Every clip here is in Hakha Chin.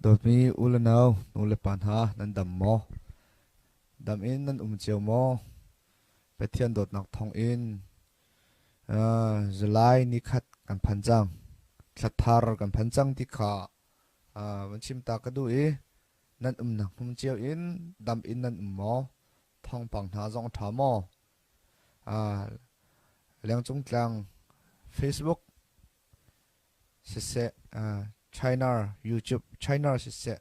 Dawtmi u le nau, nu le pa hna, nan dam maw? Dam in nan um cio maw? Pathian dawtnak thawngin July nikhat kan phan cang. Thla thar kan phan cang ti kha van chim ta ka duh i nan umnak hmun cio in dam in nan um maw? Thawngpang hna zong a ṭha maw? Lengcung tlang Facebook siseh China YouTube China siseh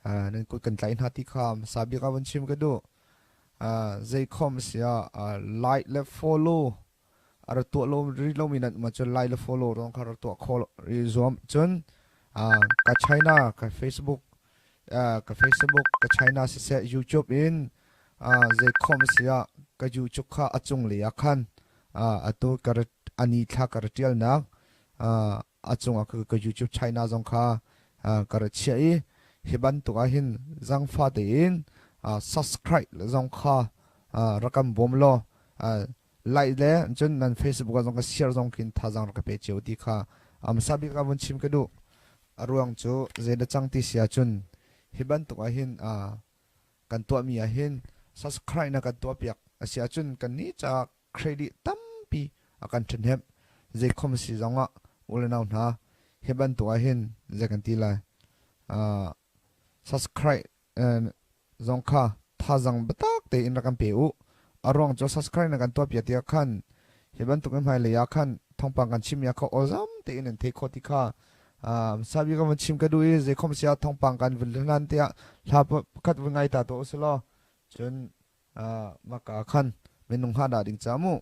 nan kut kan tlaih hna ti kha hmasa bik ah vun chim ka duh. Zeikhom si ah like le follow a ra tuah lo rih lomi nan um ahcun like le follow zong kha ra tuah khawh i zuam. Cun ka China ka Facebook ka Facebook ka China siseh YouTube in zeikhom si ah ka YouTube kha a cunglei ah khan atu ka ani thla ka ra ṭialnak a cungah ka YouTube China zong kha ka ra chiah i hi bantuk ah hin zangfa tein subscribe zong kha rak kan bawm law like le cun nan Facebook ah zong ka share zong khin thazaang rak ka pe cio ti kha hmasa bik ah vun chim ka duh. A ruang cu zei na cang ti si ahcun hi bantuk ah hin kan tuahmi ah hin subscribe na kan tuahpiak a si ahcun kannih caah credit tampi a kan ṭhahnemh. Zeikhom si zongah u le nau hna hi bantuk ah hin zei kan ti lai subscribe zong kha thazang biatak tein rak kan pe u. A ruang cu subscribe na kan tuahpiak tikah khan hi bantuk in hmailei ah khan thawngpang kan chimmi ah kha awzam tein nan theih khawh ti kha sabi ka van chim ka duh i zeikhom sia thawngpang kan vun hlan tiah hla pakhat vun ngai ta tuah usih law cun maka khan minung ha dah ding ca mu.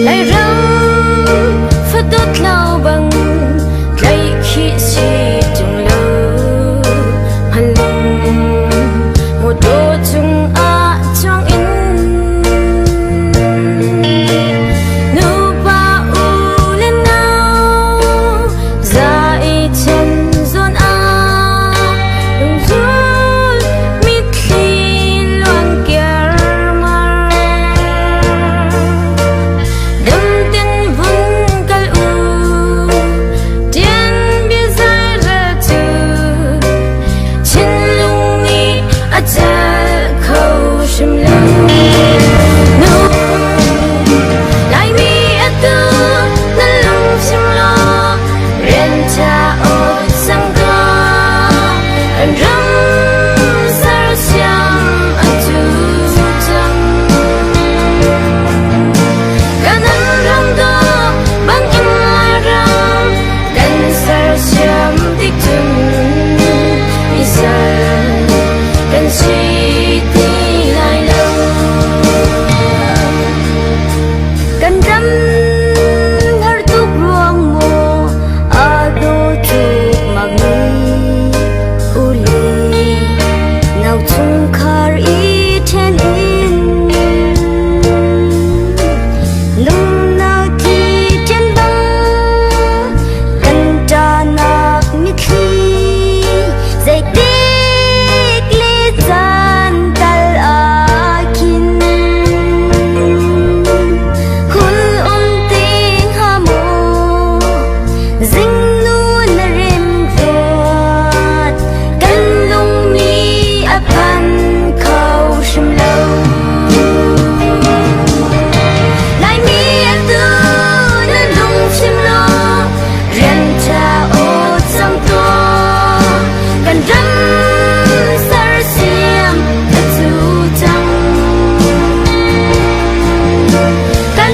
Lairam fadawt lo bang tlaihkhih si ṭung lo hmanlung mawṭaw cungah chuang in nupa u le nau za i chen zawn ah lungzul mitthli luang kiarmar Damten vun kal u tian biazai ral cu thinlung nih a celh kho hrim lo. Nu Laimi atu na lung sim law rian ṭha awt sang ka kan ram sersiam a cu cang. Kan ram dawh bangin Lairam kan sersiam tik cun misal kan si ti lai lo. Kan ram har tuk ruang maw aa daw tuk mak mi u le nau chungkhar i ṭhen in lungnak thi ṭhen bang kan ṭahnak mitthli zeitik le caan tal ah khin hun um ti hnga maw zingnu na rem ruat kan lung nih a phan kho hrim lo. Laimi atu na lung fim law rian ṭha aw cang tuah kan ram sersiam ka cu cang. Kan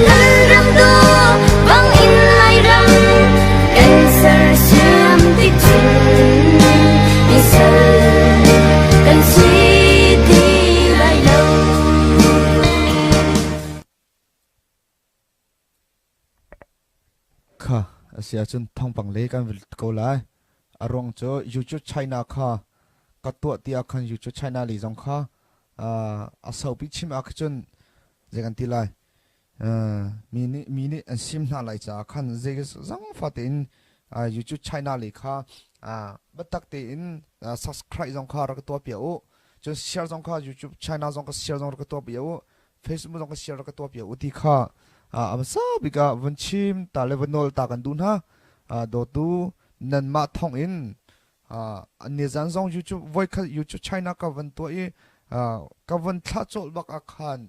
ram dawh bang in Lairam kan sersiam tik cun misal kan si ti lai lo. Kha a si ahcun thawngpang le kan vil ko lai. A ruang cu YouTube China kha ka tuah ti ah khan YouTube China lei zong kha a saupi chim ah cun zei kan ti lai. Mi nih mi nih an sim hna lai caah khan zei zangfa tein YouTube China lei kha biatak tein subscribe zong kha rak tuah piak u. Cun share zong kha YouTube China zong ka share zong rak tuah piak u. Facebook zong ka share rak tuah piak u ti kha a hmasa bik ah vun chim ta le vun nawl ta kan duh hna. Dawtu nanmah thawng in nizan zong YouTube voikhat YouTube China ka van tuah i ka van thlah cawlh bak ah khan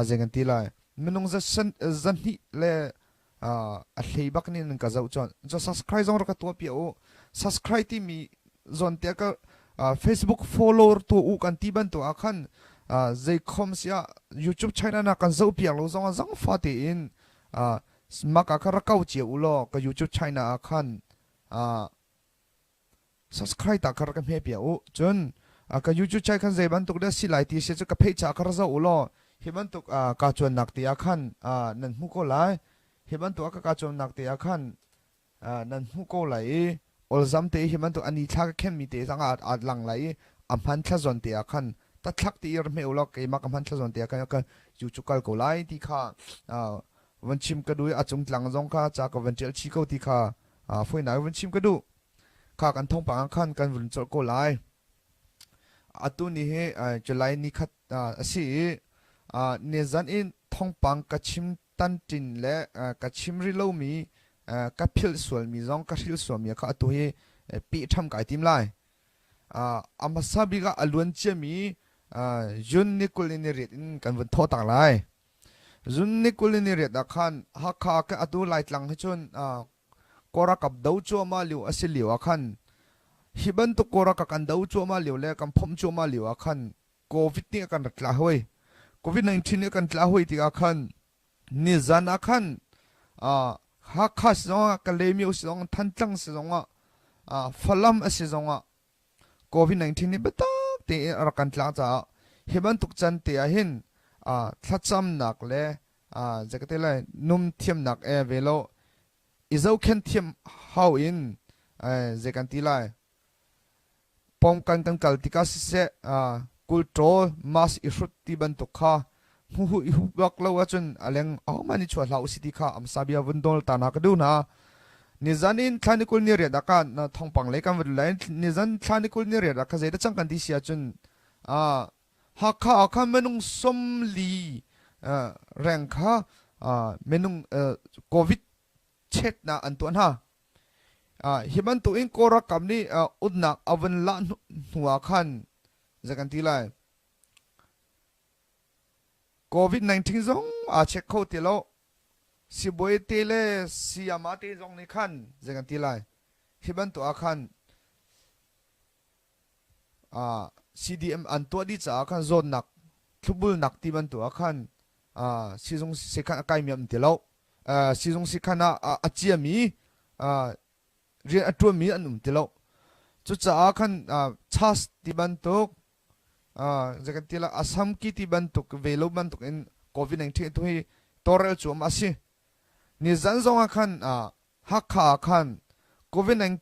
zei kan ti lai minung zahnih le a hlei bak nih nan ka zoh cun so subscribe zong rak ka tuah piak u. Subscribe timi zawn te ka Facebook follower tu u kan ti bantuk ah khan zei khom sia YouTube channel na kan zoh piak lo zong zang fa tein maka kha rakau cia u law ka YouTube channel ah khan Subscribe ta kha rak ka hme piak u. Cun ka YouTube channel khan zei bantuk dah si lai ti si cu ka pheih ca kha ra zoh u law hi bantuk ka cuannak te ah khan nan hmu ko lai. Hi bantuk ka ka cuannak te ah khan nan hmu ko lai i olzam te hi bantuk ani thla ka khenmi te zang ah lang lai i a hman thla zawn te ah khan tathlak ti i ra hme u law keimah ka hman thla zawn te ah khan ka cu kal ko lai ti kha van chim ka duh i a cung tlang zong kha ca ka van ṭial chih ko ti kha foinak van chim ka duh. Kha kan thawngpang ah khan kan vun colh ko lai. Atu ni hi July ni khat a si i nizan in thawngpang ka chim tanṭin le ka chim rih lomi ka philh sualmi zong ka hrilh sualmi kha atu hi peh ṭham kai tim lai. A hmasa bik ah a luan ciami June ni 20 ni riat in kan vun thawh tak lai. June ni 20 ni riat ah khan Hakha ka atu Laitlang hi cun Kawlralkap do cuahmah lio a si lio ah khan hi bantuk kawlralkap kan do cuahmah lio le kan phomh cuahmah lio ah khan COVID nih a kan rak tla hoi. COVID-19 nih a kan tla hoi tikah khan nizan ah khan Hakha si zongah Kalaymyo si zongah Thantlang si zongah Falam a si zongah COVID-19 nih biatak tein a rak kan tlak caah hi bantuk can te ah hin thlacamnak le zei lai num thiamnak e ve lo i zohkhenh thiam hau in zei kan ti lai pawngkan kan kal tikah siseh kulṭawl mask i hrut ti bantuk kha hmuhu i hup bak lo ahcun a leng ahohmanh i chuah hlah usih ti kha amsa bia vun dawl ta na ka duh hna. Nizan in thla ni 20 ni riat ah kan thawngpang lei kan va lai. Nizan thla ni 20 ni riat ah kha zeidah cang kan ti si ahcun Hakha ah khan minung 40 reng kha minung COVID chetnak an tuah hna. Hi bantuk in Kawl ralkap nih utnak a vun lah hnu ah khan zei kan ti lai COVID-19 zong aa check kho ti lo. Sibawi te le sayama te zong nih khan zei kan ti lai hi bantuk ah khan CDM an tuah dih caah khan zawtnak thlubulnak ti bantuk ah khan sizung sekhan a kaimi an ti lo. Sizung sekhan ah a ciami rian a ṭuanmi an um ti lo. Cucaah khan chas ti bantuk zei kan ti la Assam ki ti bantuk ve lo bantuk in COVID-19 tu hi tawlrel cuam a si. Nizan zong ah khan Hakha ah khan COVID-19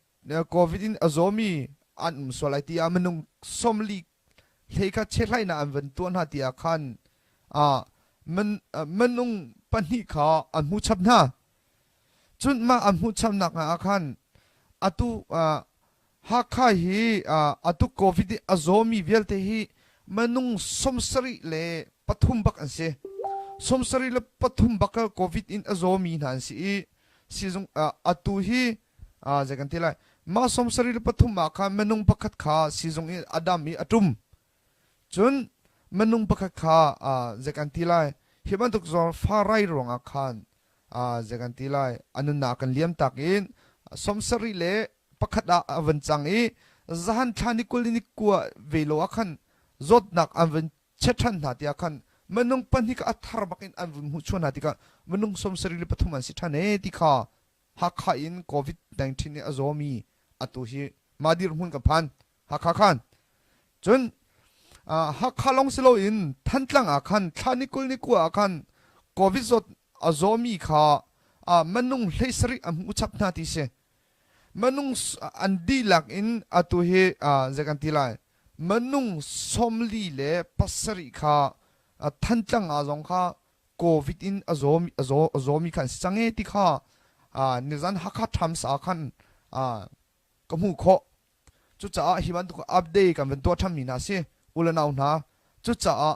COVID in a zawmi an um sual ai ti ah minung 40 hlei kha chehlainak an van tuah hna ti ah khan minung pahnih kha an hmu chap hna. Cun mah an hmuh chapnak ah khan atu Hakha hi atu COVID i a zawmi vialte hi minung 73 bak an si. 73 bak COVID in a zawmi hna an si i sizung atu hi zei kan ti lai mah 73 ah khan minung pakhat kha sizung i a dam i a ṭum. Cun minung pakhat kha zei kan ti lai hi bantuk zawr farai ruangah khan zei kan ti lai a nunnak kan liam tak in 71 ah a van cang i zahan thla ni 29 ve lo ah khan zawtnak an van chet ṭhan hna tiah khan minung pahnih kha a thar bak in an vun hmuh chuah hna tikah minung 73 an si ṭhan ee ti kha Hakha in COVID-19 nih a zawmi atu hi mah dirhmun kan phan Hakha khan. Cun Hakha lawng si loin Thantlang ah khan thla ni 29 ah khan COVID zawt a zawmi kha minung 17 a hmuh chap hna ti si. Minung an dihlak in atu hi zei kan ti lai minung 47 kha Thantlang ah zong kha. COVID in a zaw a zaw a zawmi kha an si cang e ti kha nizan Hakha Times ah khan ka hmuh khawh. Cucaah hi bantuk update kan van tuah ṭhanmi hna si u le nau hna. Cucaah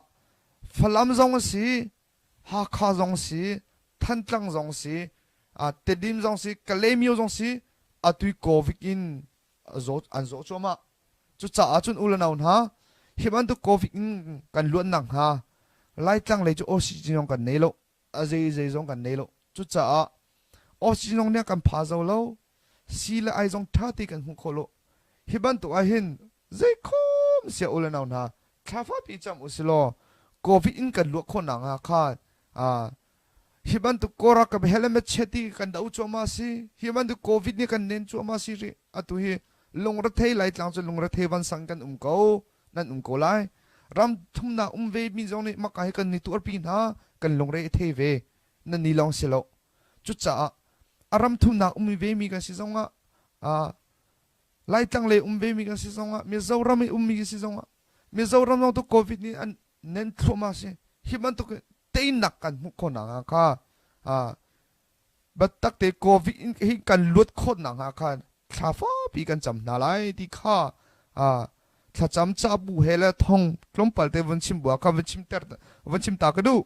Falam zong a si, Hakha zong si, Thantlang zong si, Tedim zong si, Kalaymyo zong si, atu COVID in an zaw cuahmah. Cucaah cun u le nau hna, hi bantuk COVID in kan luat nakhnga Laitlang lei cu oxygen zong kan nei lo, a zei zong kan nei lo. Cucaah oxygen zong nih kan pha zo lo, si le ai zong ṭha te kan hmuh khawh lo. Hi bantuk ah hin zeikhom sia u le nau hna, thla fapi cam u si law COVID in kan luah khawh nakhnga kha hi bantuk kawra ka helmet cheti kan do cuahmah si hi bantuk covid nih kan nen cuahmah si ri atu hi lungrethei laitlang cu lungrethei vansang kan um ko nan um ko lai ram thumnak um ve mi zong nih maka hi kan ni tuarpi hna kan lungre i thei ve nan ni lawng si lo cucaah a ram thumnak um ve mi kan si zongah laitlang lei um ve mi kan si zongah Mizoram i um mi kan si zongah Mizoram zong tu covid nih an nen thluahmah si hi bantuk teinak kan hmuh khawh nakhnga kha biatak te COVID in hi kan luat khawh nakhnga kha thla fapi kan cam hna lai ti kha thlacam cabu he le thong tlawmpal te vun chim bua kha vun chim ter vun chim ta ka duh.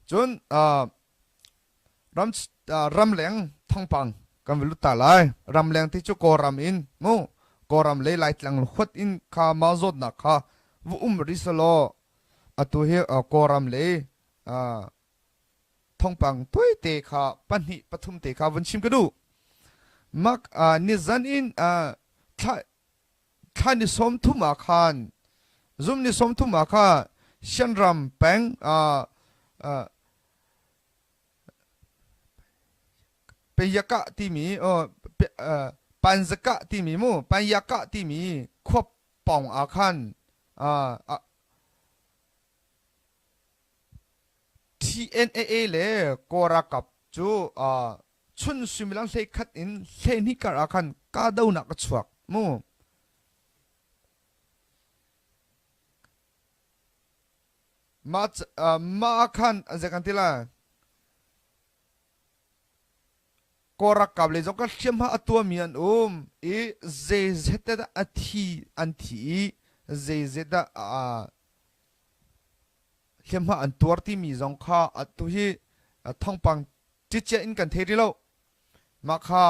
Cun ram ramleng thongpang kan va lut ta lai. Ramleng ti cu Kawlram in mu Kawlram le Laitlang huat in kha ma zawtnak kha va um rih selaw atu hi Kawlram le thongpang tuaite kha pahnih pathum te kha vun chim ka duh. Mak nizan in thla thla ni 30 ah khan zum ni 30 ah kha Shanram peng Peyakah timi Panzakah timi mu Panyakah timi khua pawng ah khan TNAA le Kawlralkap cu chun suimilam 11 in 12 kar ah khan kahdohnak a chuak mu. Mah ah khan zei kan ti lai? Kawlralkap lei zong kan hriamhma a tuahmi an um i zeizet dah a thi an thi i zeizet dah hliamhma an tuar timi zong kha atu hi thawngpang cicia in kan thei rih lo. Mah kha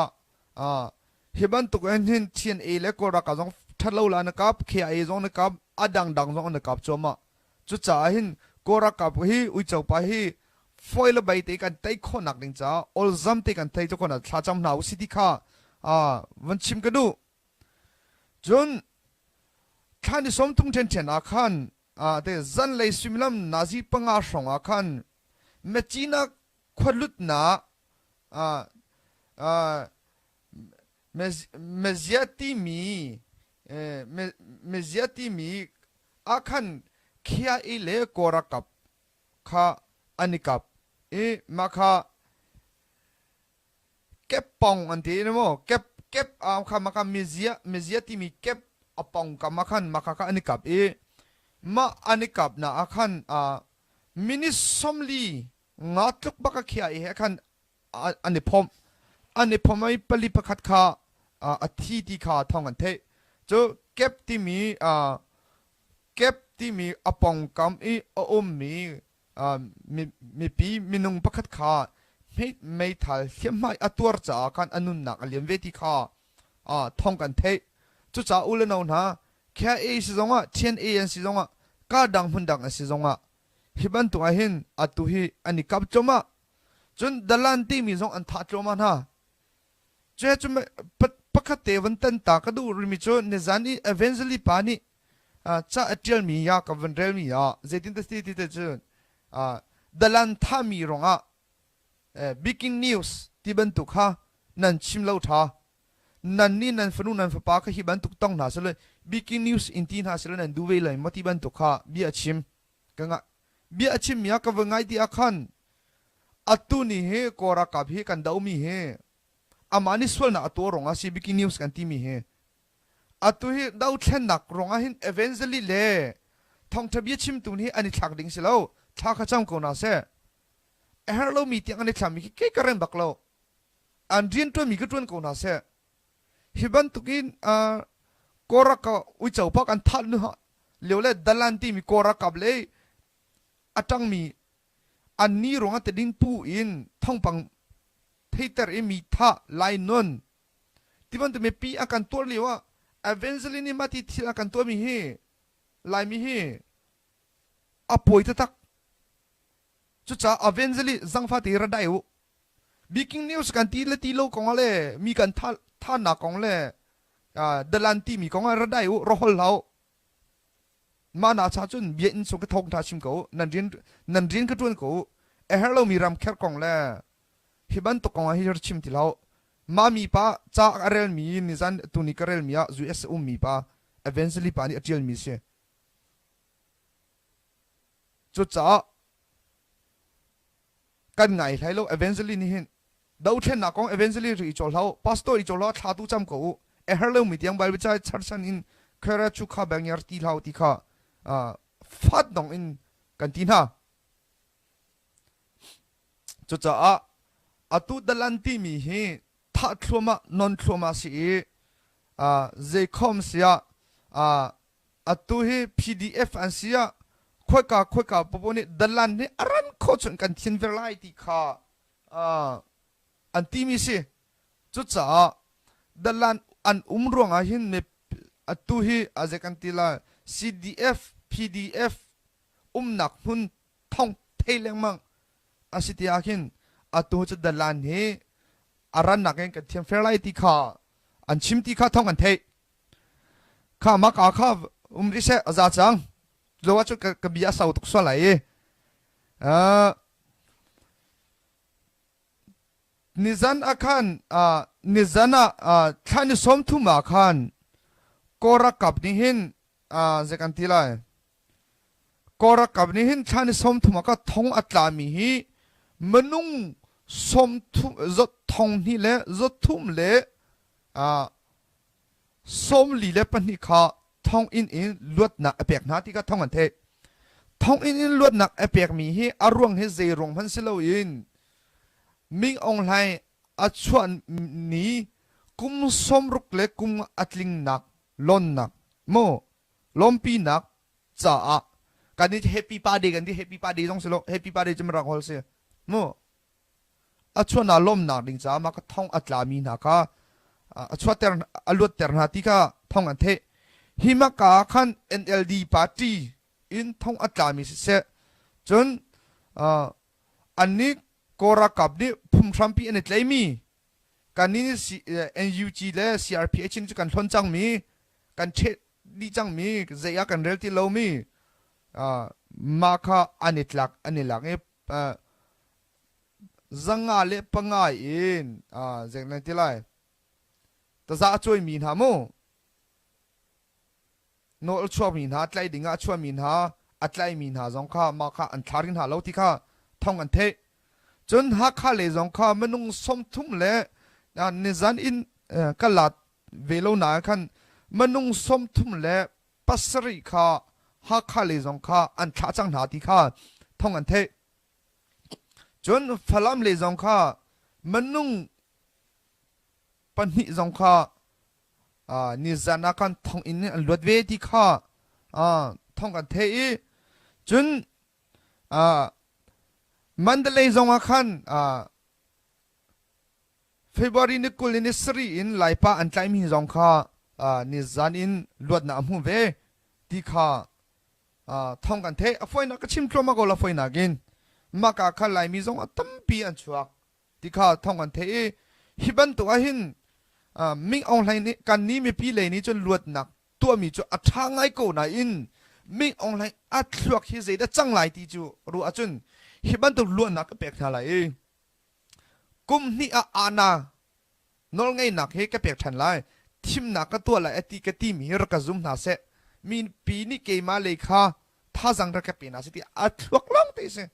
hi bantuk in hin TNA le Kawl ralkap zong ṭhat lo la na kap, KIA zong na kap, a dangdang zong na kap cuahmah. Cucaah hin Kawl ralkap hi uico pa hi fawi le bai te kan tei khawhnak ding caah olzam te kan tei khawhnak thlacam hna usih ti kha van chim ka duh. Cun thla ni 30 ṭhenṭhen ah khan te zanlei suimilam nazi 5 hrawng ah khan Mecina khualutnak Mezia timi ah khan KIA le Kawlralkap kha an i kap i mah kha kep pong an ti maw kep kep kha mah kha Mezia Mezia timi kep a pong kam ah khan mah kha kha an i kap i mah an i kapnak ah khan minute 40 nga tluk bak a khiah i he khan an i phomh an i phomh i pali pakhat kha a thi ti kha thawng an theih cu kep timi kep timi a pongkam i a ummi mipi minung pakhat kha meithal hliamhmai a tuar caah khan a nunnak a liam ve ti kha thawng kan theih cucaah u le no hna KA si zongah TNA an si zongah ka dang hmun dang an si zongah Hi bantuk ah hin atu hi an i kap cuahmah. Cun dalan timi zong an thah cuahmah hna. Cu cu pakhat te van tan ta ka duh rimi cu nizan i Evangeli pa nih ca a ṭialmi ya ka van relmi ah zeitin ti ti te cun dalan thahmi ruangah breaking news ti bantuk kha nan chim lo ṭha. Nan nih nan fanu nan fapa kha hi bantuk tong hna seh breaking news in ti hna seh nan duh ve lai maw ti bantuk kha bia a chim. Ka nga bia a chimmi ah ka va ngai ti ah khan atu ni hi Kawl ralkap hi kan dohmi hi amah nih sualnak a tuah ruangah si breaking news kan timi hi atu hi dothlennak ruangah hin evangelist le thawngtha bia chimtu nih an i thlak ding si lo. Thla kha cam ko na seh. A herh lomi tiang an i thlami khi kei ka rem bak lo. An rian ṭuanmi ka ṭuan ko hna seh. Hi bantukin Kawlram ka uico pak an thah nu lio le dalan timi Kawlralkap le a ṭangmi an ni ruangah tading pu in thawngpang theiter i mi thah lai non ti bantuk mipi a kan tuar lio ah evangeline nih mah ti thil a kan tuahmi hi Laimi hi a pawi taktak. Cucaah evangelist zangfa te ra dai u. Breaking news kan ti le ti lo kong ah le mi kan thanak kong le dalan timi kong ah ra dai u, ra hol hlah u. Mah na cha cun bia inn chung ka thawng tha chim ko u. Nan rian nan rian ka tuan ko u. A herh lomi ramkher kong le hi bantuk kong ah hi ra chim ti hlah u. Mah mi pa ca a relmi nizan tuni ka relmi ah US ummi pa evangelist pa nih a ṭialmi si. Cucaah kan ngai hlai lo evangelist nih hin dothlennak kong evangelist ri i cawl hlah u pastor i cawl hlah thla tu cam ko u a herh lomi tiang Bible ca charchan in khera chu kha bang ti hlah u ti kha fat dong in kan ti hna. Cucaah atu dalan timi hi thah thluahmah non thluahmah si i zeikhom siah atu hi PDF an si ah khoika khoika popo nih dalan hi a ran khawh chun kan thin ver lai ti kha an timi si. Cucaah dalan an um ruangah hin atu hi a kan ti la CDF PDF umnak hmun thong thei lengmang a si ti ah khin atu cu dalan hi a rannak in kan thiam fair lai ti kha an chim ti kha thong an theih kha maka kha um rih seh a za cang lo ah cun ka bia a sau tuk sual lai i nizan ah khan nizan ah thla ni 30 ah khan Kawlralkap nih hin zei kan ti lai Kawlralkap nih hin thla ni 30 ah ka thong a tlami hi minung 30 zot thong hnih le zot thum le 42 kha thonginn in luatnak a pek hna ti kha thong an theih. Thonginn in luatnak a pekmi hi a ruang hi zei ruang hmanh si loin Ming Aung Hlaing a chuah ni kum 60 le kum a tlingnak lonnak maw lawmpinak caah kan i happy party kan ti happy party zong si lo happy party cu mirang holh si mu a chuahnak lawmnak ding caah mah ka thong a tlami hna kha a chuahter a luatter hna ti kha thong an theih hi maka khan NLD party in thong a tlami siseh cun annih Kawlralkap nih phunghrampi an i tleimi kannih nih NUG le CRPH in cu kan hlon cangmi kan ṭheh dih cangmi zei ah kan rel ti lomi mah kha an i tlak an i lak i 505 in zei nan ti lai taza a cuaimi hna mu nawl chuakmi hna tlaih ding ah a chuahmi hna a tlaimi hna zong kha mah kha an thla ring hna lo ti kha thong an theih cun Hakha lei zong kha minung 30 le nizan in ka lat ve lo na khan minung 37 kha Hakha lei zong kha an thlah cang hna ti kha thong an theih Cun Falam lei zong kha minung pahnih zong kha nizan ah khan thonginn in an luat ve ti kha thong kan theih i cun Mandalay zong ah khan February ni 20 ni sarih in Laipa an tlaihmi zong kha nizan in luatnak a hmu ve ti kha thong kan theih. A fawinak ka chim thluahmah ko la fawinak in maka kha Laimi zong a tampi an chuak ti kha thong kan theih i hi bantuk ah hin Ming Aung Hlaing nih kan ni mipi lei nih cun luatnak tuahmi cu a ṭha ngai ko nain Ming Aung Hlaing a thluak hi zeidah cang lai ti cu ruah ahcun hi bantuk luatnak ka pek hna lai i kum hnih ah ana nawlngeihnak hi ka pek ṭhan lai thimnak ka tuah lai a ti ka timi hi rak ka zum hna seh mipi nih keimah lei kha thazang rak ka pe hna seh ti a thluak lawng te si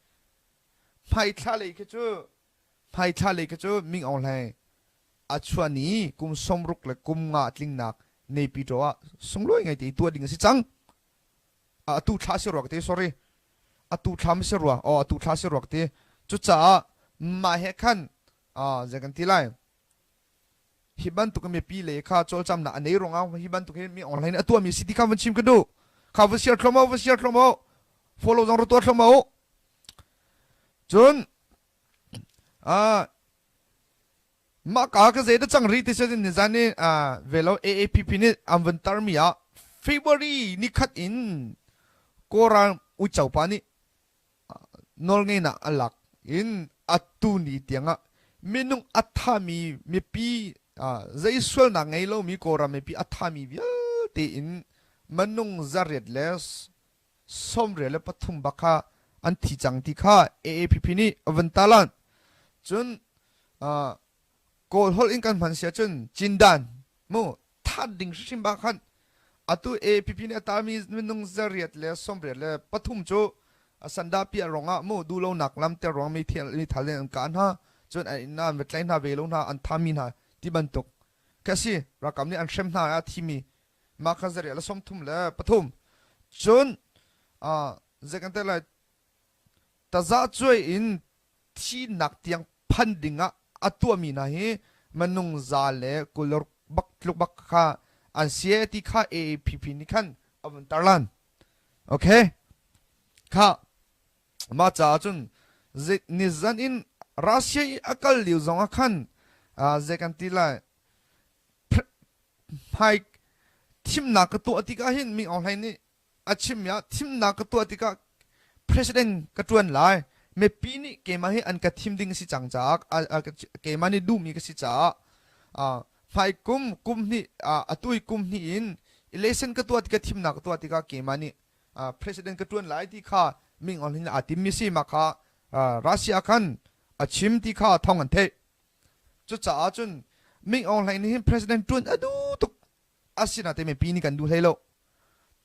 hmaithla lei khi cu hmaithla lei khi cu Ming Aung Hlaing a chuah ni kum 60 le kum nga tlingnak Naypyidaw ah sunglawi ngai te tuah ding a si cang atu thla si ruak te sorry. Atu thla ma si rua aw atu thla si rua ka ti. Cucaah mah he khan zei kan ti lai hi bantuk in mipi le kha cawlcamnak a nei ruangah hi bantuk hi mi online a tuahmi si ti kha van chim ka duh. Kha va share thluahmah va share thluahmah follow zong ra tuah thluahmah u. Cun mah ka ka zei da cang ri ti se nizan ni velo AAPP nih an vun tarmi ah February ni khat in Kawlram uico pa nih nawlngeihnak a lak in atu ni tiangah minung a thami mipi zei sualnak ngei lomi Kawlram mipi a thami vialte in minung zariat le 23 bak kha an thi cang ti kha AAPP nih a vun talan. Cun Kawl holh in kan hman si ahcun Cindan mu that ding hrimhrim bak khan atu AAPP nih a tami minung 183 cu sanda piah ruangah mu duhlonak lam ter ruang mi thil mi thal in an kah hna cun an inn an va tlai hna ve lo hna an thami hna ti bantuk ka si rakam nih an hrem hna a thimi mah kha 133 cun zei kan te lai taza cuai in thihnak tiang phan dingah a tuahmi hna hi minung za le kul bak tluk bak kha an si ti kha AAPP nih khan a vun tarlan. Okay. Kha mah caah cun nizan in Russia i a kal lio zong ah khan zei kan ti lai hmai thimnak ka tuah tikah hin Min Aung Hlaing nih a chimmi ah thimnak ka tuah tikah president ka ṭuan lai mipi nih keimah hi an ka thim ding si cang caah keimah nih duhmi ka si caah hmai kum kum hnih atu i kum hnih in election ka tuah tikah thimnak ka tuah tikah keimah nih president ka ṭuan lai ti kha Min Aung Hlaing aa timmi si mah kha Russia khan a chim ti kha thawng an theih. Cucaah cun Min Aung Hlaing nih hin president ṭuan a duh tuk. Asinain mipi nih kan duh hlei lo.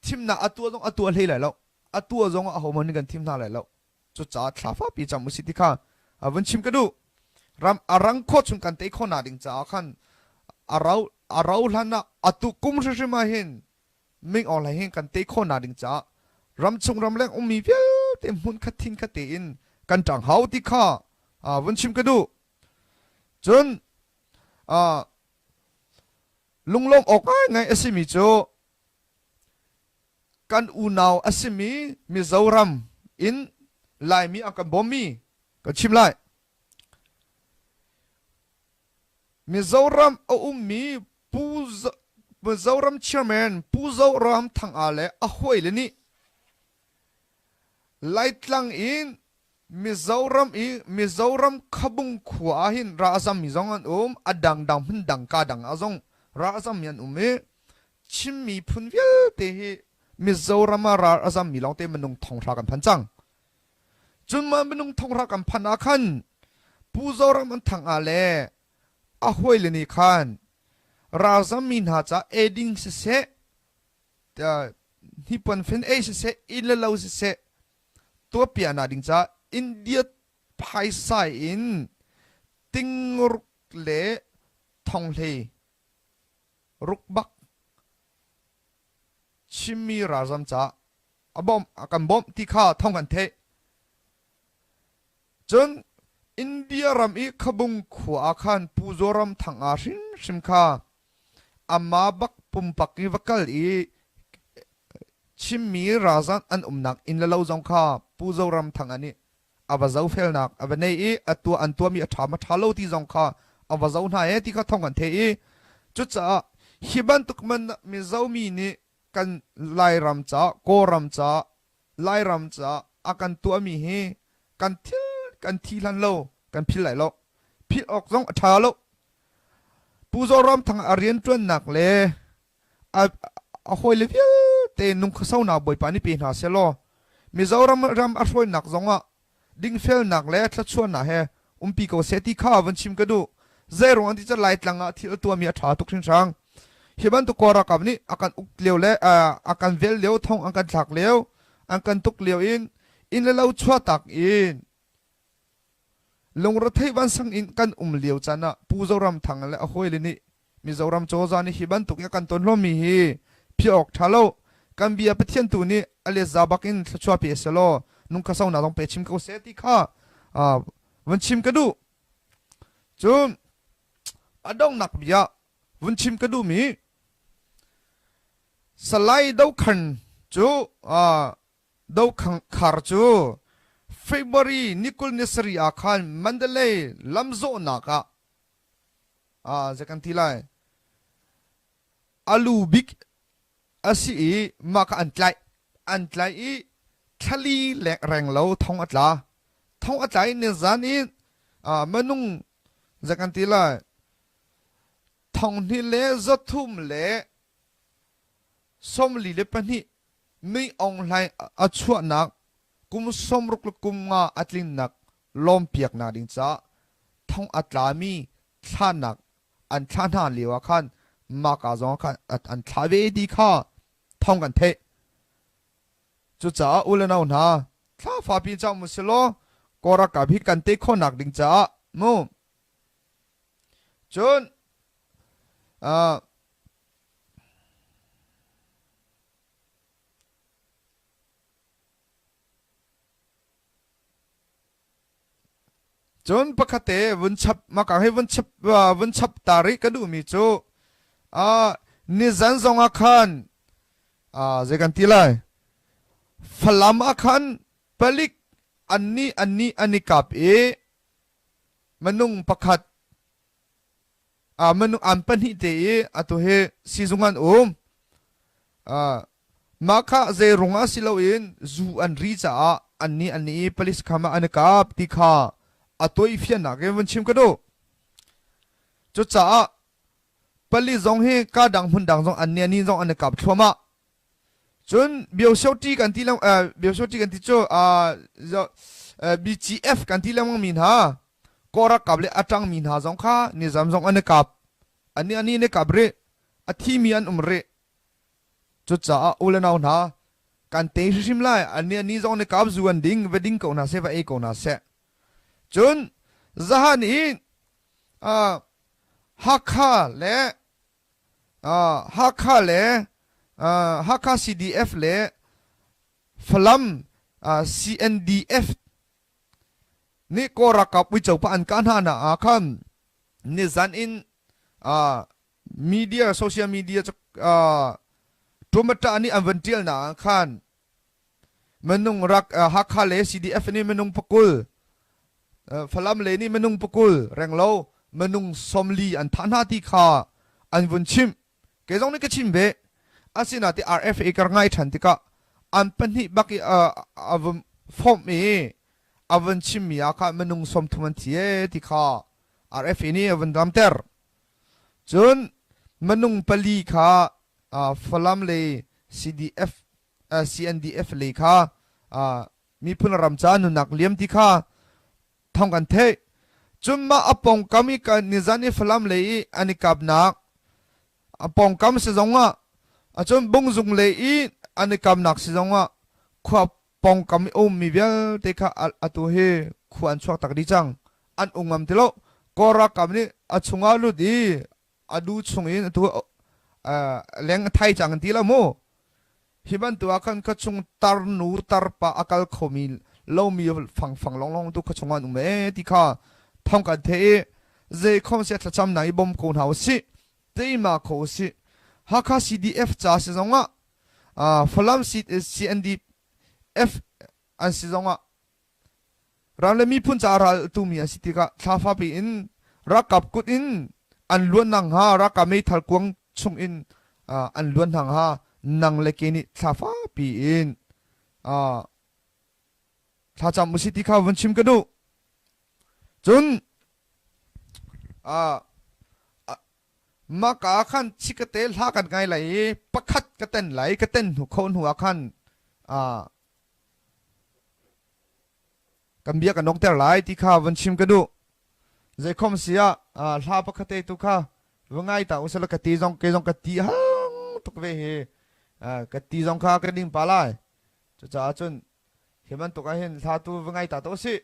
Thimnak a tuah zong a tuah hlei lai lo. A tuah zong ah ahohmanh nih kan thim hna lai lo. Cucaah thla fakpi cam usih ti kha a vun chim ka duh. Ram a rang khawh chung kan tei khawh nak ding caah khan a rau a rau hlan ah atu kum hrimhrim ah hin Min Aung Hlaing hin kan tei khawh nak ding caah ramchung ramleng ummi vialte hmun khat thin khat tein kan ṭang hau ti kha vun chim ka duh. Cun lunglawm awk ngaingai a simi cu kan unau a simi Mizoram in Laimi a kan bawmmi kan chim lai. Mizoram a ummi Pu Mizoram chairman Pu Zoram Thanga le a hawile nih Laitlang in Mizoram i Mizoram Khabung khua ah hin ra a zammi zong an um, a dangdang hmun dang ka dang ah zong ra a zammi an um i Chin miphun vialte hi Mizoram ah ral a zammi lawngte minung thonghra kan phan cang. Cun mah minung thonghra kan phan ah khan Pu Zoram an thang ah le a hawile nih khan ralzammi hna ca eiding siseh, hnipuan fen ei siseh, inn le lo siseh tuahpiahnak ding caah India phaisa in tingruk le thonghlei rukbak Chinmi ralzam caah a bawmh a kan bawmh ti kha thawng kan theih. Cun India ram i Khabung khua ah khan Pu Zoram Thang aa hrimhrim kha amah bak pumpak i va kal i Chinmi ralzam an umnak inn le lo zong kha Pu Zoram Thang nih a va zohfelnak a va nei i a tuah an tuahmi a ṭha ma ṭha lo ti zong kha a va zoh hna e ti kha thawng kan theih i cucaah hi bantuk man Mizo mi nih kan Lairam caah Kawlram caah Lairam caah a kan tuahmi hi kan thil kan thi hlan lo kan phil lai lo philh awk zong a ṭha lo Pu Zoram Thang a rianṭuannak le a hawile vialte nungkhuasonak Bawipa nih pe hna sehlaw Mizoram ram a hruainak zongah dingfelnak le thluachuahnak he umpi ko seh ti kha van chim ka duh. Zeiruang an ti cu Laitlang ah thil a tuahmi a ṭha tuk hringhran. Hi bantuk Kawl ralkap nih a kan uk lio le a kan vel lio, thong an kan thlak lio, an kan tuk lio in inn le lo chuahtak in Lungrethei vansang in kan um lio caan ah Pu Zoram Thang le a hawile nih Mizoram cozah nih hi bantuk in a kan ton hlomi hi phiah awk ṭha lo. Kan bia Pathian tu nih a letza bak in thluachuah pe selaw. Nung kha sau na zong pe chim ko seh ti kha vun chim ka duh. Cun a donghnak bia vun chim ka duhmi Salai Dokhan cu Dokhar cu February ni 20 ni sarih ah khan Mandalay lamzawhnak ah zei kan ti lai alu bik a si i mah kha an tlaih. An tlaih i thlali reng lo thong a tla. Thong a tla i nizan i minung zei kan ti lai thonghnih le zathum le 42 Mei Aung Hlaing a chuahnak kum 65 a tlinnak lawmpiaknak ding caah thong a tlami thlahnak an thlah hna lio ah khan mahka zong ah khan an thlah ve ti kha thawng kan theih. Cucaah u le nau hna, thla fapi cang mu silaw Kawl ralkap hi kan tei khawhnak ding caah mu. Cun Cun pakhat te vun chap maka hi vun chap vun chap ta rih ka duhmi cu nizan zong ah khan zei kan ti lai Falam ah khan palik annih annih an i kap i minung pakhat minung an pahnih te i atu hi sizung an um. Mah kha zeirung ah si loin zu an ri caah annih an i police kham ah an i kap ti kha a tuaifiannak in vun chim ka duh. Cucaah pali zong hi ka dang hmun dang zong annih ani zong an i kap thluahmah. Cun biosioti kan ti leng biosioti kan ti cu BGF kan ti lengmang mi hna Kawl ralkap le a ṭangmi hna zong kha nizam zong an i kap. Annih ani an i kap rih. A thimi an um rih. Cucaah u le nau hna, kan tei hrimhrim lai. Annih ani zong nih kap zu an ding, va ding ko hna seh, va ei ko hna seh. Cun zahan i Hakha le Hakha le Hakha CDF le Falam CNDF nih Kawl ralkap uico pa an kah hna na ah khan nizan in media social media tumata nih an van tial na ah khan minung rak Hakha le CDF nih minung pakul Falam le nih minung pakul renglo minung 40 an thah hna ti kha an vun chim kei zong nih ka chim ve asina ti RFA kar ngai than tikah an pahnih bak i a vun fomh i a vun chimmi ah kha minung 30 an thi e ti kha RFA nih a vun ramter. Cun minung pali kha Falam le CDF CNDF lei kha miphun ram ca nunnak liam ti kha thong kan theih. Cun mah a pawngkam i nizan i Falam lei i an i kapnak a pawngkam si zong ah acun Bungzung lei i an i kapnak si zong ah khua pawngkam i ummi vialte kha atu hi khua an chuak tak dih cang. An um ngam ti lo. Kawl ralkap nih a chungah lut i a du chung in atu leng a thai cang an ti lo mu. Hi bantuk ah khan khuachung tarnu tarpa a kal khomi lomi fangfang longlong tu khuachung ah an um ee ti kha thong kan theih i zei khom sia thlacam nak i bawm ko hna usih teima kho usih Hakha CDF ca si zong ah Falam CNDF an si zong ah ram le miphun ca ral tumi an si tikah thla fapi in ralkap kut in an luan nak hnga ralkap meithal kuang chung in an luan hna hnga nang le ke nih thla fapi in thlacam usih ti kha vun chim ka duh. Cun maka ah khan chikate hla kan ngai lai i pakhat ka ten lai ka ten hnu kho hnu ah khan kan bia kan nokter lai ti kha vun chim ka duh. Zeikhom si ah hla pakhat te tu kha va ngai ta usala ka ti zong ke zong ka ti hang tuk ve hi ka ti zong kha ka ding pa lai. Cucaah cun hi bantuk ah hin hla tu va ngai ta to usih.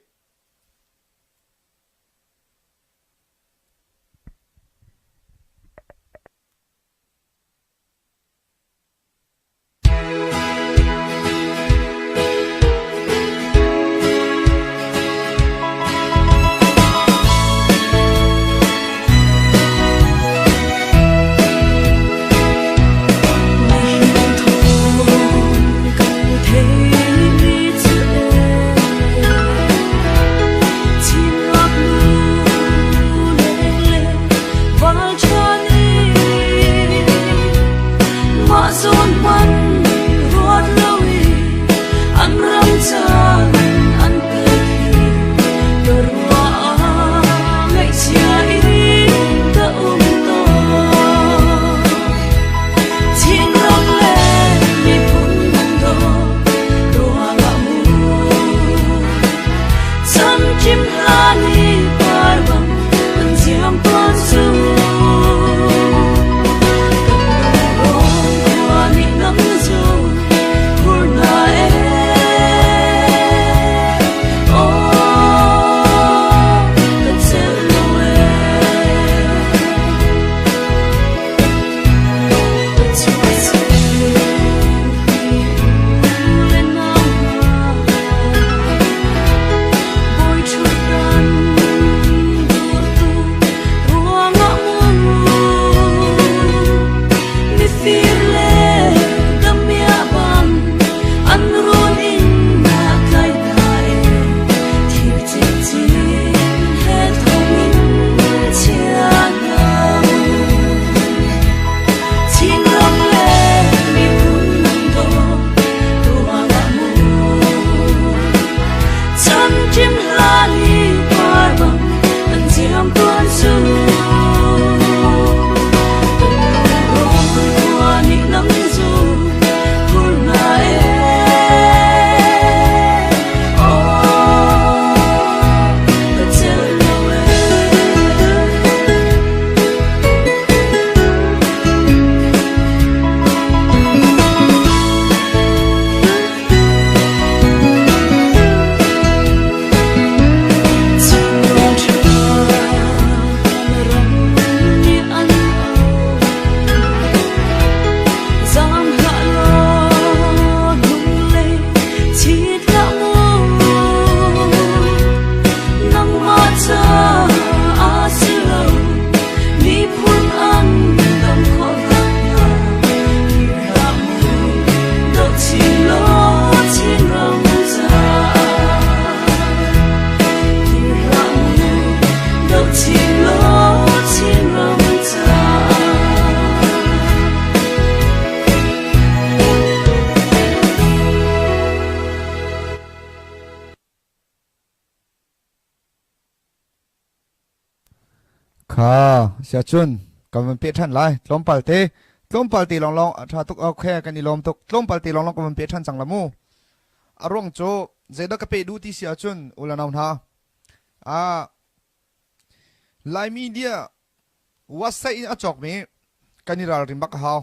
Siacun kan van peh ṭhan lai. Tlawmpal te, tlawmpal te lawnglawng a ṭha tuk. Okay, kan i lawm tuk. Tlawmpal te lawnglawng kan van peh ṭhan cang la mu. A ruang cu zeidah ka peh duh ti si ahcun u le nau hna. Ah, Lai media website in a cawkmi kan i ralrin bak a hau.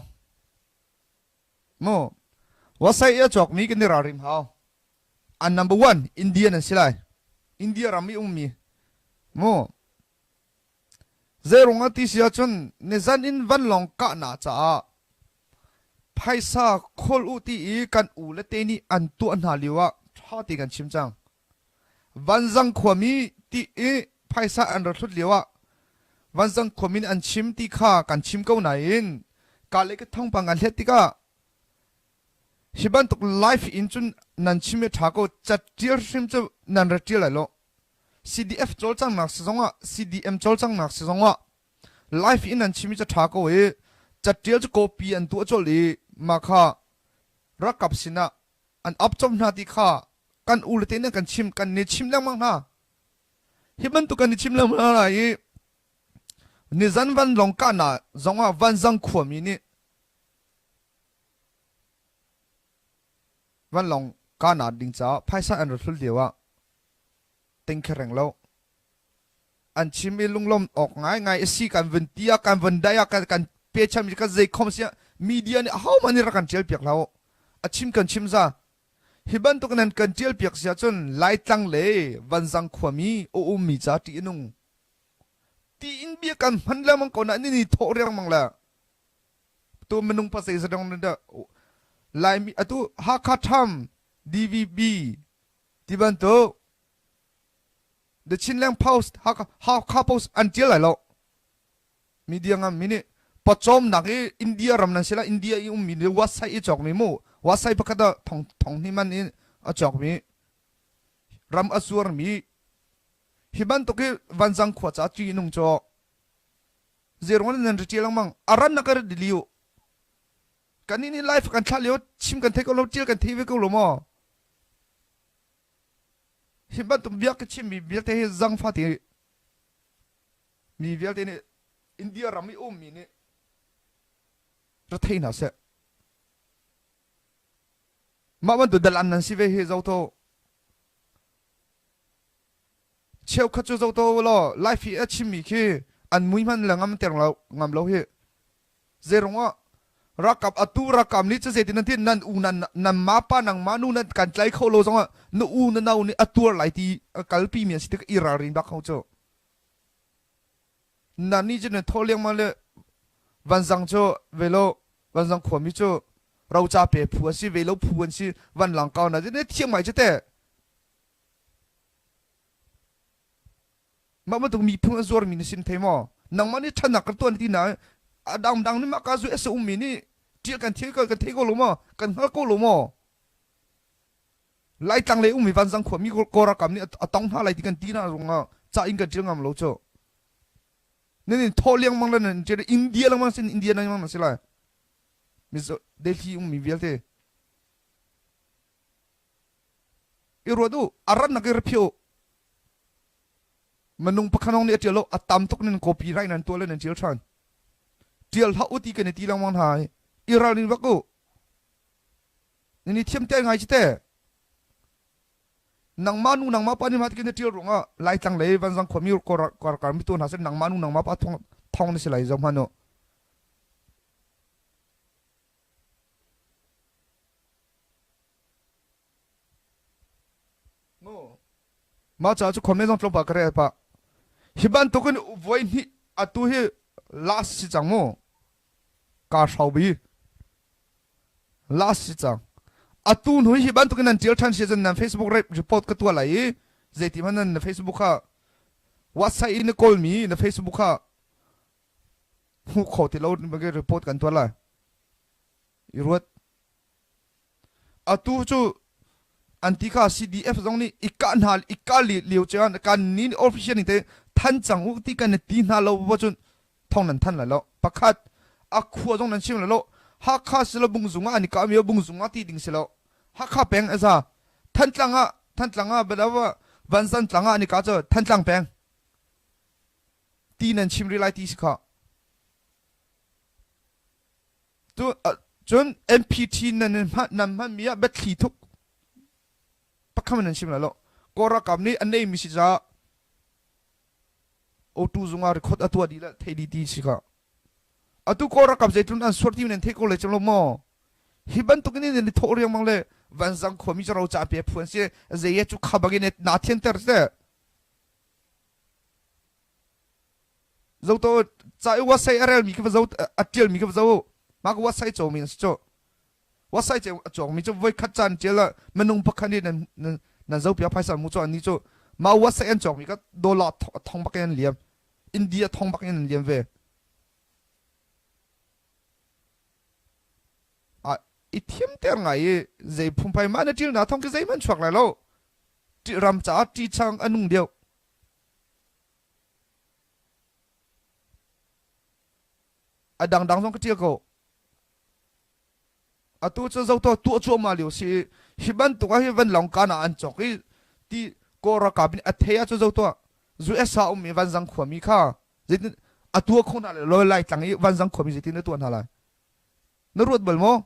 Mu, website i a cawkmi kan i ralrin hau. An number one Indian an si lai. India ram i ummi. Mu, Zeirung a ti si ahcun nizan in vanlawng kahnak caah phaisa khawl u ti i kan u le te nih an tuah hna lio ah ṭha te kan chim cang. Vanzang khuami ti i phaisa an ra hlut lio ah Vanzang khuami nih an chim ti kha kan chim ko nain ka le ka thawngpang kan hlet tikah hi bantuk live in cun nan chim i ṭha ko catṭial hrim cu nan ra ṭial lai lo. CDF cawlcanghnak si zongah CDM cawlcanghnak si zongah live in an chim i ca ṭha ko i catṭial cu copy an tuah colh i mah kha ralkap sinah an ap chom hna ti kha kan u le te nih kan chim kan ni chim lengmang hna. Hi bantuk kan i chim lengmang hna i nizan vanlawng kahnak zongah Vanzang khuami nih vanlawng kahnak ding caah phaisa an ra hlul lio ah tingkhereng lo an chim i lunglawm awk ngaingai a si kan vun ti ah kan vun dai ah kan kan pecham kan zei khom sia media nih ahohmanh nih rak kan tial piak hlah a chim kan chim za hi bantuk nan kan tial piak sia cun Laitlang le Vanzang khuami a ummi ca ṭih a nung ti in bia kan hman lengmang ko na ni ni thawh riangmang le tu minung pasei zadong da Laimi atu Hakha Tham DVB ti bantuk The Chinland Post Hakha Post an tial lai lo media ngam mi nih pawcawmnak i India ram nan si la India i ummi nih website i cawkmi mu website pakhat ah thong thong hnih man in a cawkmi ram a zuarmi hi bantuk hi vanzang khua ca ṭi nung caw zerong nan ri ṭi lengmang a ran na ka ri liu kan nih life kan thlah lio chim kan thei ko lo ṭial kan thei ve ko lo maw hi bantuk bia ka chimmi vialte hi zangfa ti mi vialte nih India ram i ummi nih ra thei hna seh mah bantuk dalan nan si ve hi zoto Cheukhat cu zoto law Laifi a chimmi khi an mui hman le ngam ter lo ngam lo hi. Zeirung ah ralkap atu ralkap nih cu zeitin nan ti nan u nan nan ma pa nang ma nu nan kan tlai kho lo zongah na u na nau nih a tuar lai ti a kalpi mi an si tik i ralrin bak kho cu. Nan nih cu nan thaw lengmang le vanzang cu velo vanzang khuami cu roca pe phu an si velo phu an si van lang kau na ne thiam ngai cu te. Mah bantuk miphun a zuarmi na sin thei maw? Nangmah nih ṭhatnak ka tuan ti na a dangdang nih mah ka zu a ummi nih ṭial kan thil kan thei ko lo maw? Kan hngal ko lo maw? Laitlang lei ummi vanzang khuami Kawlram nih a tong hna lai ti kan ti hna ruangah ca in kan ṭial ngam lo cu. Nan in thawh lengmang le nan ṭial India lengmang sin India lengmang na si lai. Mizo Delhi ummi vialte. I ruat u, a rannak i ra u. Minung pakhat nih a ṭial lo, a tam tuk nan copy right nan tuah le nan ṭial ṭhan. Ṭial hlah u ti kan i ti lengmang hna i i ralrin vak u. Nan i thiam te ngai ci te. Nangmah nu nangmah pa nih mah ti na ṭial ruangah Laitlang lei Vanzang khuami kar mi tu hna sin nangmah nu nangmah pa thong thong na si lai zoh hmanh u. Mah caah cu khuami zong tlawmpal ka rel pah. Hi bantukin voi hnih atu hi last si cang mu. Kaa hro bi. Last si cang. Atu hnu hi bantukin nan tial ṭhan si cun nan Facebook report ka tuah lai i zeiti hmanh nan na Facebook kha website i na kawlmi na Facebook kha hmu kho ti lo report kan tuah lai. I ruat. Atu cu an ti kha CDF zong nih i kah hna i kah lio cu kan ni official nih te than cang u ti kan ti hna lo bo cun thong nan than lai lo. Pakhat a khua zong nan chim lai lo. Hakha si lo Bungzung ah an i kah mi Bungzung ah ti ding si lo. Hakha peng eza Thantlang ah Thantlang ah badawa Vanzan tlang ah an i kah cu Thantlang peng ti nan chim rih lai ti si kha. Tu cun NPT nan nan hmanmi ah biathli thuk pakhat nan chim lai lo. Kawl ralkap nih an neimi si caah O2 zung ah record a tuah dih le thei dih ti si kha. Atu Kawl ralkap zeitlun an suar ti nan thei ko le cang lo maw? Hi bantuk in nan i thawh riangmang le vanzang khuami cu roca pe phu an si zei cu kha bangin na thianter te. Zoto ca i wasai a relmi khi va zo a ṭialmi khi va zo mah ka wasai cawmi an si cu. Wasai ce a cawngmi cu voikhat caan ṭial ah minung pakhat nih nan nan nan zopiak phaisa mu cu annih cu mah wasai an cawkmi kha dollar thong bak in an liam. India thong bak in an liam ve. A i thiamter ngai i zei phungphai mah na ṭil na thong khi zeihmanh chuak lai lo. Ram caah ṭihchang a nung deuh. A dangdang zong ka ṭial ko. Atu cu zoto tuah cuahmah lio si i hi bantuk ah hi vanlawng kaan ah an cawk i ti Kawl ralkap nih a thei ahcun zo tuah US ah ummi Vanzang khuami kha zeitin a tuah kho hna lai lo Laitlang i Vanzang khuami zeitin na tuah hna lai? Na ruat bal maw?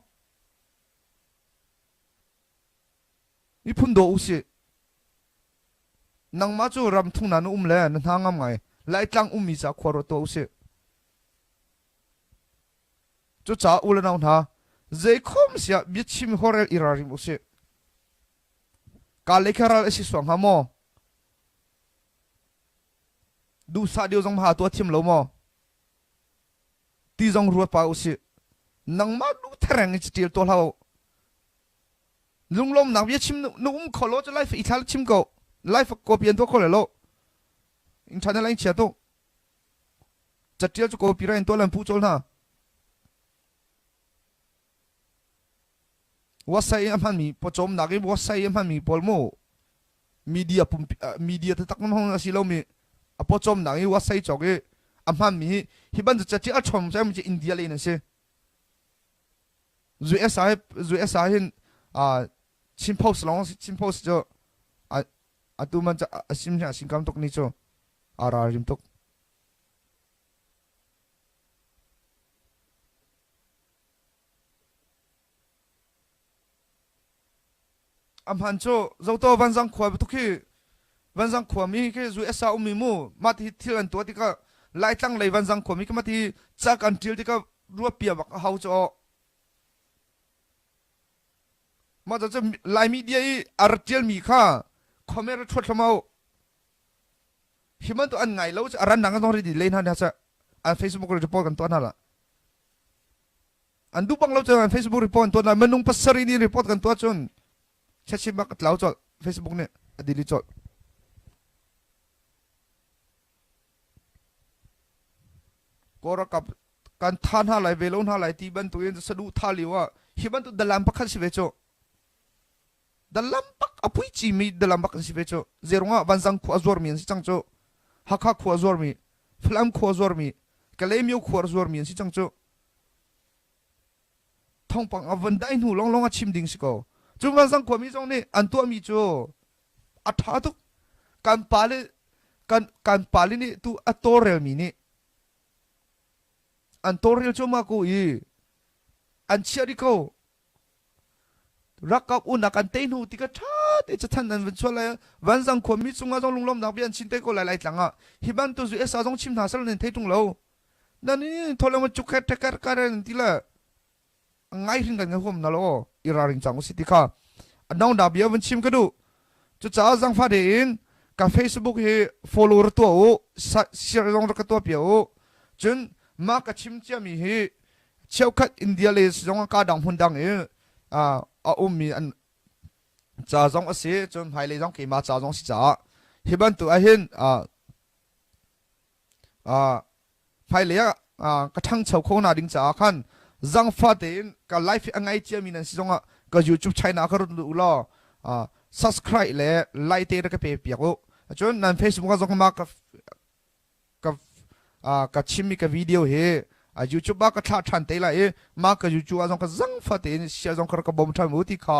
Miphun daw usih. Nangmah cu ram thung na na um le na hna ngam ngai. Laitlang ummi ca khua ruat tuah usih. Cucaah u le nau hna, zeikhom siah biachim horel i ralring usih. Ka lei kha ral a si suang hnga maw? Duhsah deuh zong ha tuah thiam lo maw? Ti zong ruat pa usih. Nangmah duh thereng in catial tuah hlah u. Lunglawmnak bia chim na um kho lo cu life i thla chim ko. Life copy an tuah kho le lo. Internet in chia tuk. Catial cu copy ra in tuah lan pu chol hna. Wasai a hmanmi pawcawmnak i wasai a hmanmi pawl mu media pumpi media taktak hmang a si lomi a pawcawmnak i wasai cawk i a hmanmi hi hi bantuk catial a ṭhawng cem cu India lei in an si. US ah US ah hin Chin Post lawng Chin Post cu atu man a sim a singkam tuk ni cu a ralrim tuk. A hman cu Zoto Vanzang khua tuk hi Vanzang khuami khi US ah ummi mu mah ti thil an tuah tikah Laitlang lei Vanzang khuami khi mah ti ca kan ṭial tikah ruahpia bak a hau cu aw. Mah cu Lai media i a rak ṭialmi kha comment ra ṭhuat hram au. Hi bantuk an ngai lo cu a rannak zong ri lei hna hna an Facebook report kan tuah hna la. An duh bang lo cun Facebook report an tuah hna. Minung pasarih nih report kan tuah cun chiachim bak a tlau colh. Facebook nih a delete colh. Kawl ralkap kan tha hna lai ve lo hna lai ti bantuk in saduh tha lio ah hi bantuk dalam pakhat si ve cu. Dalam bak a pui cimi dalam bak an si ve cu. Zeirungah Vanzang khua a zuarmi an si cang cu. Hakha khua a zuarmi, Falam khua a zuarmi, Kalaymyo khua a zuarmi an si cang cu. Thawngpang a von dai hnu lawnglawng a chim ding si ko. Cu Vanzang khuami zong nih an tuahmi cu a ṭha tuk. Kan pale kan kan pale nih tu a tawlrelmi nih an tawlrel cuahmah ko i an chiah rih ko. Rakap unnak kan tei hnu tikah ṭha te cathanh an van chuah lai. Vanzang khuami cungah zong lunglawmhnak bia an chin te ko lai Laitlang ah. Hi bantuk US ah zong chim hna sal nan thei ṭung lo. Nan i thawleng cuk kher ṭhekher kar an ti le ngai hring kan huam na lo i ralring cang usih ti kha anong da bia van chim ka duh. Cucaah zangfah tein ka Facebook hi follow ra tuah u, share zong ra ka tuah pia u. Cun mah ka chim ciami hi cheukhat India le zong ka dang hmun dang i a ummi an ca zong a si cun hmailei zong keimah ca zong si caah hi bantuk ahhin hmailei ah ka ṭhangcho kho hna ding caah khan zangfah tein ka life a ngai ciami nan si zongah ka YouTube channel ka run u law subscribe le like te ka pe piak u. Cun nan Facebook ah zong ma ka ka ka chimmi ka video hi YouTube ah ka thlah ṭhan te lai i mah ka YouTube ah zong ka zangfah tein share zong ka rak ka bawm ṭhan mu ti kha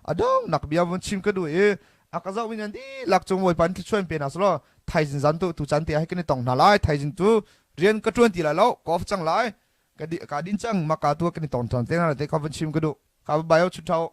a donghnak bia vun chim ka duh i a ka zoh mi nan dihlak cung Bawipa in thluachuah in pe hna selaw thaizing zan tu tu caan te ah kan i tong hna lai. Thaizing tu rian ka ṭuan ti lai lo, ka off cang lai. Ka din cang maka tu kan i tong than te na te ka van chim ka duh. Ka bio chu thau.